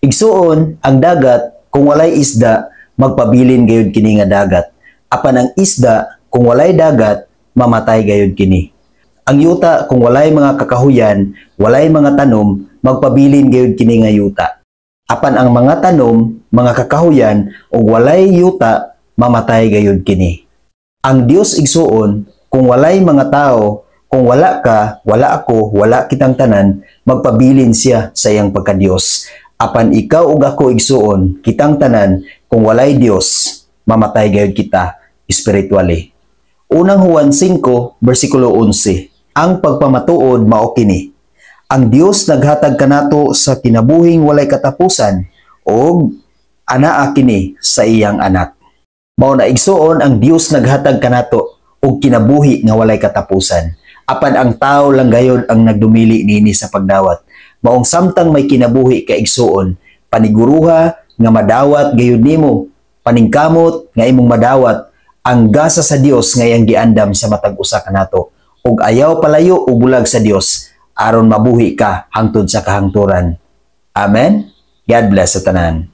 Igsuon, ang dagat kung walay isda, magpabilin gayud kini nga dagat. Apan ang isda kung walay dagat, mamatay gayud kini. Ang yuta kung walay mga kakahuyan, walay mga tanom, magpabilin gayud kini nga yuta. Apan ang mga tanom, mga kakahuyan ug walay yuta, mamatay gayud kini. Ang Dios, igsuon, kung walay mga tao, kung wala ka, wala ako, wala kitang tanan, magpabilin siya sa iyang pagka-Dios. Apan ikaw ug ako, igsuon, kitang tanan, kung walay Dios, mamatay gayud kita spiritually. Unang Juan 5, versikulo 11. Ang pagpamatuod mao kini: ang Dios naghatag kanato sa kinabuhing walay katapusan ug anaa kini sa iyang anak. Mao na, igsuon, ang Dios naghatag kanato og kinabuhi nga walay katapusan. Apan ang tao lang gayod ang nagdumili niini sa pagdawat. Maong samtang may kinabuhi ka, igsuon, paniguruha nga madawat gayud nimo, paningkamot nga imong madawat ang gasa sa Dios nga iyang giandam sa matag usa kanato. Ug ayaw palayo o bulag sa Dios aron mabuhi ka hangtod sa kahangturan. Amen. God bless sa tanan.